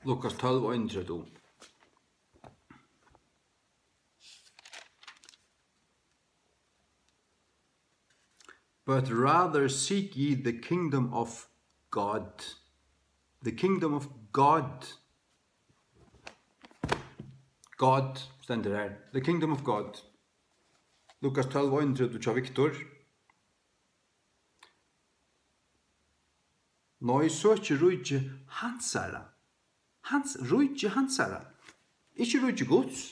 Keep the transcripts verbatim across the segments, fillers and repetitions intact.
Lukas tólv, einogtretivu. But rather seek ye the kingdom of God. The kingdom of God. God stendur her. The kingdom of God. Lukas tólv, einogtretivu hjá Viktor. Nei, søkið ríki hansara. Hans, ríki hansara. Ikki ríki Guds.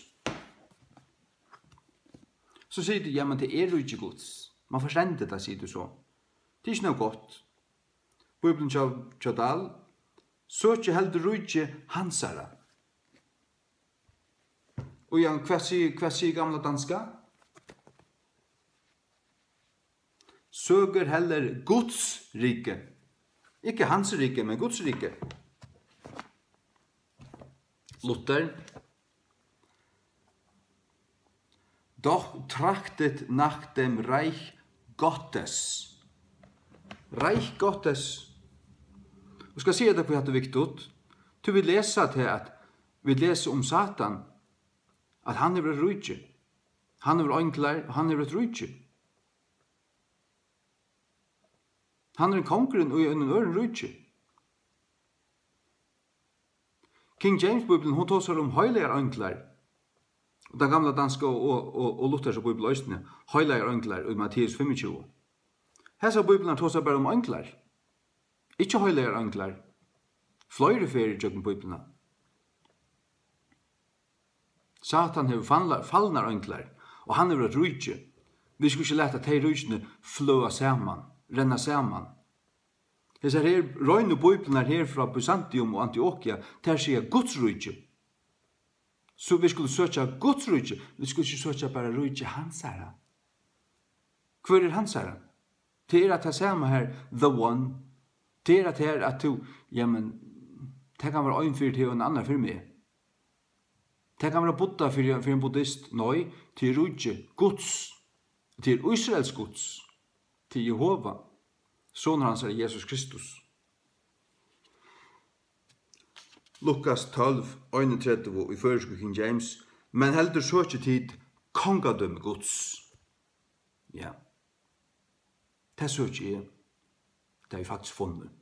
So sigur tú, ja, men tað er ríki Guds. Man forstendur tað, sigur tú so. Tað er ikki nóg gott. Bíblian hjá, hjá Dahl. Søkið heldur ríki hansara. Og Jan, hvat sigur, hvat sigur gamla danska? Søger heller Guds rike. Ikke hans rike, men Guds rike. Luther. Doch trachtet nach dem Reich Gottes. Reich Gottes. Og skal siga tað, hví hatta er viktigt. Tú vil lesa til at, vil lesa um Satan, at hann hevur eitt ríki. Hann hevur einglar, og hann hevur eitt ríki. Hann er ein kongurin í einum øðrum ríki. King James Bíblian, hon tosar um heilagar einglar. Og tann gamla danska og, og, og, og Luthersa bíbel eisini, heilagar einglar í Matteus fimmogtjúgu. Hesar bíblarnar tosa bara um einglar. Ikki heilagar einglar. Fleiri ferðir gjøgnum Bíbliuna. Satan hevur fanla-, falnar einglar, og hann hevur eitt ríki. Vit skulu ikki lata tey ríkini fløða saman, renna saman. Hesar her reinu bíbliurnar her frá Byzantium og Antiokia, tær siga Guds ríki. So vit skulu søkja Guds ríki, vit skulu ikki søkja bara ríki hansara. Hvør er hansara? Tað er at tað sama her, the one. Tað er at her at tú, jamen, tað kann vera ein fyri teg og ein annar fyri meg. Tað kann vera Buddha fyri, fyri ein buddhist. Nei, tað er ríki Guds. Tað er Ísraels Guds. Tað er Jehova. Sonur hansara er Jesus Kristus. Lukas tólv, einogtretivu í føroysku King James. Men heldur søkið tit kongadømi Guds. Ja. Tað søki eg. Tað havi eg faktiskt funnið.